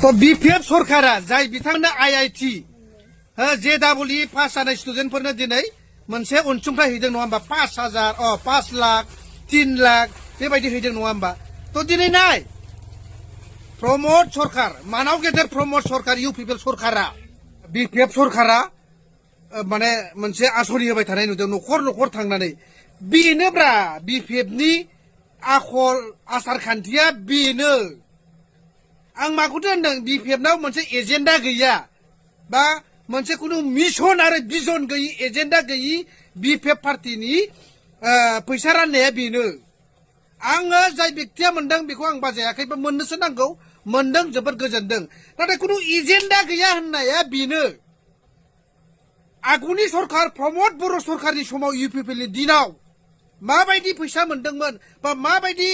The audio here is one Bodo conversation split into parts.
तो बीपीएफ सरकारा जाय बिथांनो आईआईटी जेडब्लिउ पास जानाय स्टुडेन्टफोरनो दिनै मोनसे अनसुंथाइ हैदों नङा होमबा 5,000 5 लाख 3 लाख बेबायदि हैदों नङा होमबा तो दिनै नाय प्रमोद सरकार मानाव गेदेर प्रमोद सरकार इउपिपिएल सरकारा बीपीएफ सरकारा माने मोनसे आसनि होबाय थानाय नुदों न'खर न'खर थांनानै बेनोब्रा बीपीएफनि आखल आसार खान्थिया बेनो आं माखौथो होनदों बीपीएफनाव मोनसे एजेन्डा गैया बा मोनसे कुनु मिशन आरो भिजन गैयि एजेन्डा गैयि बीपीएफ पार्टीनि फैसा राननाया बेनो आङो जाय व्यक्तिया मोनदों बेखौ आं बाजायाखै बा मोननोसो नांगौ मोनदों जोबोद गोजोनदों नाथाय कुनु एजेन्डा गैया होननाया बेनो आगुनि सरकार प्रमोद बर' सरकारनि समाव इउपिपिएलनि दिनाव माबायदि फैसा मोनदोंमोन बा माबायदि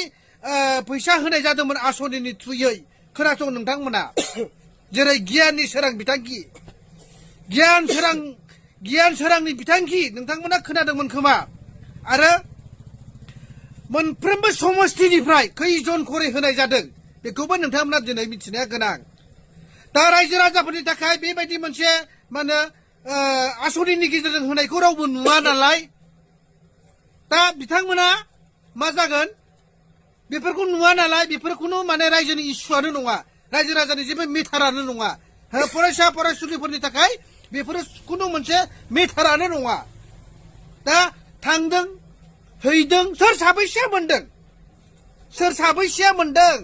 फैसा होनाय जादोंमोन आसनिनि थ्रुयै खोनासं नोंथांमोना जेरै गियाननि सोरां बिथांखि गियान सोरांनि बिथांखि नोंथांमोना खोनादोंमोन खोमा आरो मोनफ्रोमबो समष्टिनिफ्राय खैजन खरै होनाय जादों बेखौबो नोंथांमोना दिनै मिथिनाया गोनां दा रायजो राजाफोरनि थाखाय बेबायदि मोनसे मा होनो आसनिनि गेजेरजों होनायखौ रावबो नुवा नालाय दा बिथांमोना मा जागोन बेफोरखौ नुवा नालाय बेफोरखौनो माने रायजोनि इस्युआनो नङा रायजो राजानि जेबो मेटारानो नङा फरायसा फरायसुलिफोरनि थाखाय बेफोरो खुनु मोनसे मेटारानो नङा दा थांदों हैदों सोर साबैसेया मोनदों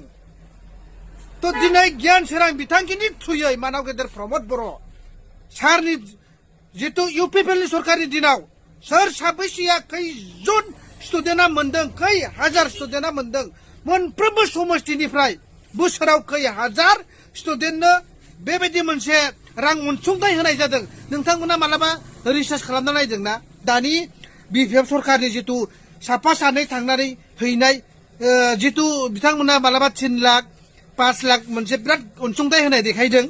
तो दिनै गियान सोरां बिथांखिनि थ्रुयै मानाव गेदेर प्रमोद बर' सारनि जितु इउपिपिएलनि सरकारनि दिनाव सोर साबैसेया खैजन स्टुडेन्टआ मोनदों खै हाजार स्टुडेन्टआ मोनदों मोनफ्रोमबो समष्टिनिफ्राय बोसोराव खै हाजार स्टुडेन्टनो बेबायदि मोनसे रां अनसुंथाइ होनाय जादों नोंथांमोना मालाबा रिसार्च खालामना नायदोंना दानि बीपीएफ सरकारनि जितु साफा सानै थांनानै हैनाय जितु बिथांमोना मालाबा 3 लाख 5 लाख मोनसे बिराद अनसुंथाइ होनाय देखायदों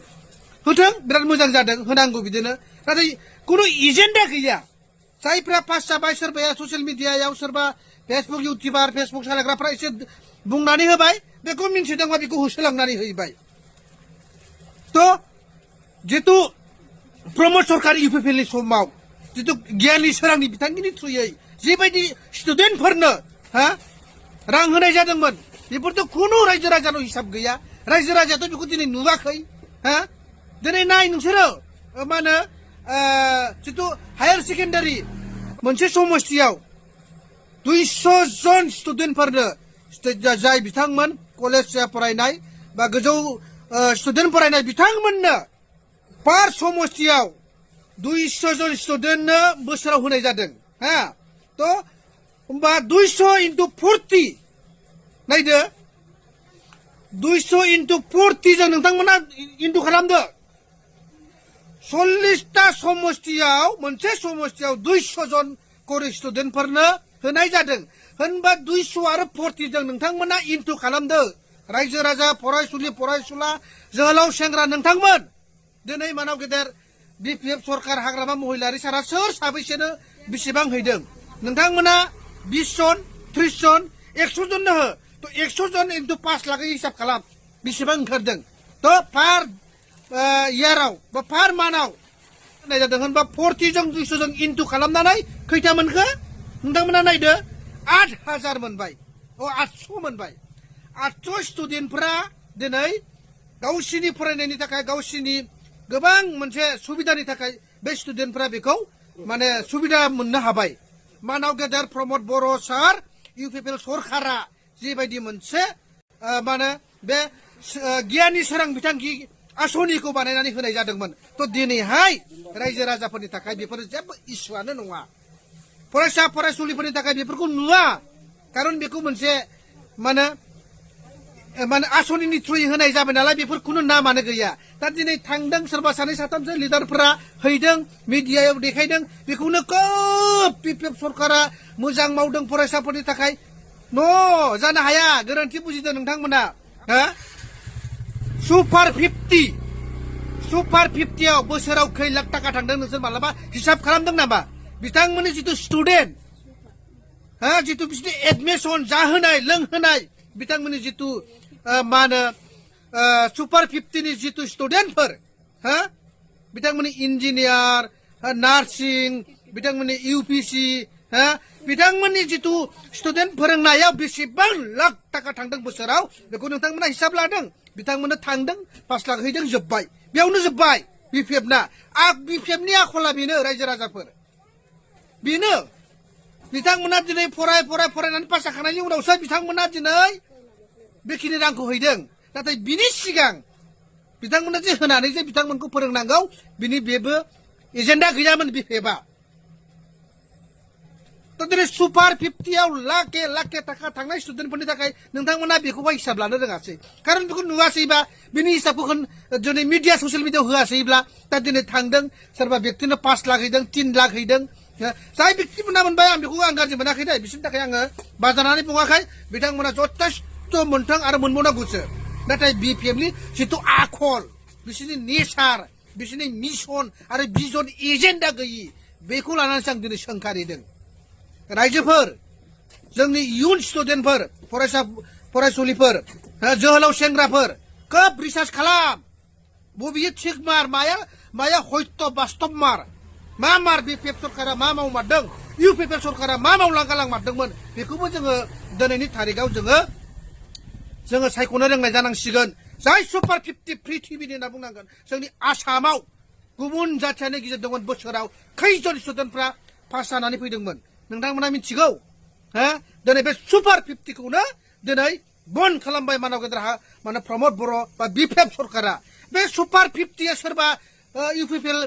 होथों बिराद मोजां जादों होनांगौ बिदिनो नाथाय कुनु एजेन्डा गैया जायफ्रा पास जाबाय सोरबाया ससियेल मिडियायाव सोरबा फेसबुक इउटिउबार फेसबुक सालायग्राफ्रा एसे बुंनानै होबाय बेखौ मिन्थिदोंबा बेखौ होसोलांनानै हैबाय तो जितु प्रमोद सरकार इउपिपिएलनि समाव जितु गियाननि सोरांनि बिथांखिनि थ्रुयै जिबायदि स्टुडेन्टफोरनो रां होनाय जादोंमोन बेफोरथ' खुनु रायजो राजानाव हिसाब गैया रायजो राजायाथ' बेखौ दिनै नुवाखै दिनै नाय नोंसोरो मा होनो जितु हायार सेकेन्डारि मोनसे समष्टियाव 200 जन स्टुडेन्टफोरनो जाय बिथांमोन कलेज फरायनाय बा गोजौ स्टुडेन्ट फरायनाय बिथांमोननो पार समष्टियाव 200 जन स्टुडेन्टनो बोसोराव होनाय जादों तो होमबा 200 into 40 नायदो 200 into 40 जों नोंथांमोना इन्टु खालामदो 40टा समष्टियाव मोनसे समष्टियाव 200 जन खरै स्टुडेन्टफोरनो होनाय जादों होनबा 200 आरो 40 जों नोंथांमोना इन्टु खालामदो रायजो राजा फरायसुलि फरायसुला जोहोलाव सेंग्रा नोंथांमोन दिनै मानाव गेदेर बीपीएफ सरकार हाग्रामा महिलारि सारा सोर साबैसेनो बेसेबां हैदों नोंथांमोना 20 जन 30 जन 100 जननो हो तो 100 जन इन्टु 5 लाख हिसाब खालाम बेसेबां ओंखारदों तो पार इयाराव बा पार मानाव होनाय जादों होनबा 40 जों 200 जों इन्टु खालामनानै खैथा मोनखो नोंथांमोना नायदो 8,000 मोनबाय 800 मोनबाय 800 स्टुडेन्टफोरा दिनै गावसिनि फरायनायनि थाखाय गावसिनि गोबां मोनसे सुबिदानि थाखाय बे स्टुडेन्टफोरा बेखौ माने सुबिदा मोननो हाबाय मानाव गेदेर प्रमोद बर' सार इउपिपिएल सरकारा जिबायदि मोनसे मा होनो बे गियाननि सोरां बिथांखि आसनिखौ बानायनानै होनाय जादोंमोन तो दिनैहाय रायजो राजाफोरनि थाखाय बेफोर जेबो इस्युआनो नङा फरायसा फरायसुलिफोरनि थाखाय बेफोरखौ नुवा खारन बेखौ मोनसे माने आसनिनि थ्रुयै होनाय जाबाय नालाय बेफोरखौनो नामानो गैया दा दिनै थांदों सोरबा सानै साथामसो लिडारफोरा हैदों मिडियायाव देखायदों बेखौनो खोब बीपीएफ सरकारा मोजां मावदों फरायसाफोरनि थाखाय न' जानो हाया गोरोन्थि बुजिदों नोंथांमोना सुपार 50आव बोसोराव खै लाख थाखा थांदों नोंसोर मालाबा हिसाब खालामदों नामा बिथांमोननि जितु स्टुडेन्ट जितु बिसोरनि एडमिसन जाहोनाय लोंहोनाय बिथांमोननि जितु मा होनो सुपार 50 नि जितु स्टुडेन्टफोर हा बिथांमोननि इन्जिनियार नार्सिं बिथांमोननि इउपिसि हा बिथांमोननि जितु स्टुडेन्ट फोरोंनायाव बेसेबां लाख थाखा थांदों बोसोराव बेखौ नोंथांमोना हिसाब लादों बिथांमोननो थांदों 5 लाख हैदों जोब्बाय बेयावनो जोब्बाय बिपिएफ ना बिपिएफ नि आखला बेनो रायजो राजाफोर बेनो बिथांमोना दिनै फरायनानै पास जाखांनायनि उनावसो बिथांमोना दिनै बेखिनि रांखौ हैदों नाथाय बिनि सिगां बिथांमोना जे होनानै जे बिथांमोनखौ फोरोंनांगौ बिनि बेबो एजेन्डा गैयामोन बिपिएफआ तो दिनै सुपार 50 आव लाखे थाखा थांनाय स्टुडेन्टफोरनि थाखाय नोंथांमोना बेखौबा हिसाब लानो रोङासै खारन बेखौ नुवासैबा बिनि हिसाबखौ दिनै मिडिया ससियेल मिडियायाव होआसैब्ला दा दिनै थांदों सोरबा व्यक्तिनो 5 लाख हैदों 3 लाख हैदों जाय व्यक्तिफोरना मोनबाय आं बेखौ आं गाज्रि मोनाखै दे बिसोरनि थाखाय आङो बाजारनानै बुङाखै बिथांमोना जथेस्थ मोनथों आरो मोनबावनांगौसो नाथाय बिपिएफनि जितु आखल बिसोरनि नेचार बिसोरनि मिशन आरो भिजन एजेन्डा गैयि बेखौ लानानैसो आं दिनै सोंखारिदों रायजोफोर जोंनि इयुन स्टुडेन्टफोर फरायसुलिफोर जोहोलाव सेंग्राफोर खोब रिसार्च खालाम बबेयो थिग माया हयथ बास्तब मार बिपिएफ सरकारा मा मावमारदों इउपिपिएल सरकारा मा मावलांगालांमारदोंमोन बेखौबो जोङो दिनैनि थारिखआव जोङो सायख'नो रोंनाय जानांसिगोन जाय सुपार 50 पृथिबिनि होनना बुंनांगोन जोंनि आसामाव गुबुन जाथियानो गिदिरदोंमोन बोसोराव खैजन स्टुडेन्टफ्रा पास जानानै फैदोंमोन नोंथांमोना मिथिगौ हा दिनै बे सुपार 50 खौनो दिनै बन्द खालामबाय मानव गेदेर माने प्रमद बर' बा बिपिएफ सरकारा बे सुपार 50 सोरबा इउपिपिएल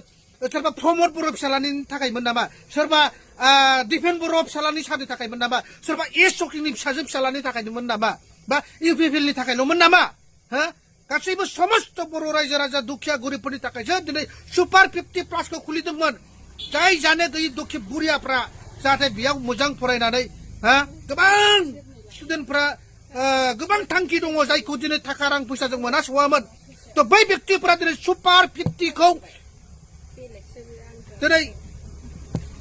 सोरबा प्रमद बर' फिसालानि थाखायमोन नामा सोरबा दिफेन बर' फिसालानि सानि थाखायमोन नामा सोरबा एस सकिंनि फिसाजो फिसालानि थाखायमोन नामा बा इउपिपिएलनि थाखायल'मोन नामा हा गासैबो समस्त बर' रायजो राजा दुखिया गरिबफोरनि थाखायसो दिनै सुपार 50 प्लासखौ खुलिदोंमोन जाय जानो गैयै दुखिया बुरियाफ्रा जाहाथे बेयाव मोजां फरायनानै हा गोबां स्टुडेन्टफ्रा गोबां थांखि दङ जायखौ दिनै थाखा रां फैसाजों मोनासवामोन तो बै व्यक्तिफ्रा दिनै सुपार 50 खौ दिनै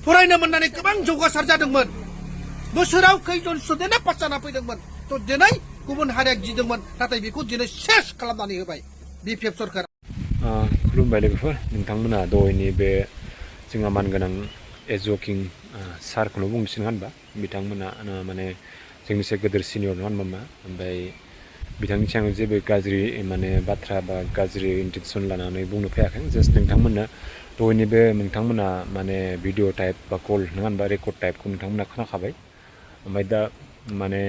फरायनो मोननानै गोबां जौगासार जादोंमोन बोसोराव खैजन स्टुडेन्टआ पास जाना फैदोंमोन तो दिनै गुबुन हारिया गिदोंमोन नाथाय बेखौ दिनै सेस खालामनानै होबाय बिपिएफ सरकार खुलुमबाय लोगोफोर नोंथांमोना दहायनि बे जोंहा मानगोनां एजकिं सारखौनो बुंनोसै नङा होनबा बिथांमोना माने जोंनिसे गेदेर सिनियर नङा होनबा ओमफ्राय बिथांनि सायाव जेबो गाज्रि माने बाथ्रा बा गाज्रि इन्टेनसन लानानै बुंनो फैयाखै जास्ट नोंथांमोननो दहायनि बे नोंथांमोना माने भिडिअ टाइप बा कल नङा होनबा रेकर्ड टाइपखौ नोंथांमोना खोनाखाबाय ओमफ्राय दा माने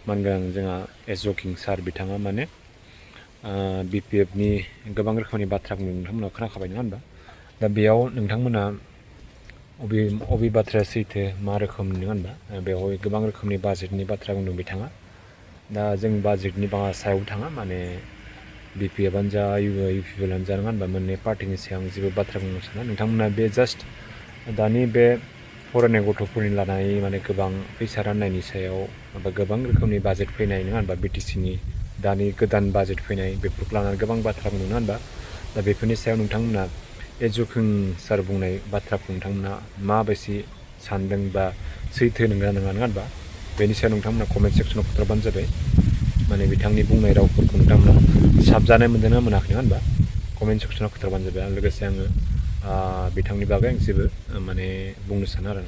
मानगोनां जोंहा एजकिं सार बिथाङा माने बिपिएफनि गोबां रोखोमनि बाथ्रा बुंदों नोंथांमोना खोनाखाबाय नङा होनबा दा बेयाव नोंथांमोना अबे बाथ्राया सैथो मा रोखोमनि नङा होनबा बेवहाय गोबां रोखोमनि बाजेटनि बाथ्रा बुंदों बिथाङा दा जों बाजेटनि सायाव थाङा माने बिपिएफआनो जा इउपिपिएलआनो जा नङा होनबा मोननै पार्टिनि सायाव आं जेबो बाथ्रा बुंनो साना नोंथांमोना बे जास्ट दानि बे फरायनाय गथ'फोरनि लानानै माने गोबां फैसा राननायनि सायाव बा गोबां रोखोमनि बाजेट फैनाय नङा होनबा बिटिसिनि दानि गोदान बाजेट फैनाय बेफोरखौ लानानै गोबां बाथ्रा बुंदों नङा होनबा दा बेफोरनि सायाव नोंथांमोना एजकिं सार बुंनाय बाथ्राखौ नोंथांमोना माबायदि सानदों बा सैथो नङा नङा होनबा बेनि सायाव नोंथांमोना कमेन्ट सेक्सनाव खोथाबानो जाबाय माने बिथांनि बुंनाय रावफोरखौ नोंथांमोना साबजानाय मोनदोंना मोनाखै नङा होनबा कमेन्ट सेक्सनाव खोथाबानो जाबाय आरो लोगोसे आङो बिथांनि बागै आं जेबो माने बुंनो सानो आरो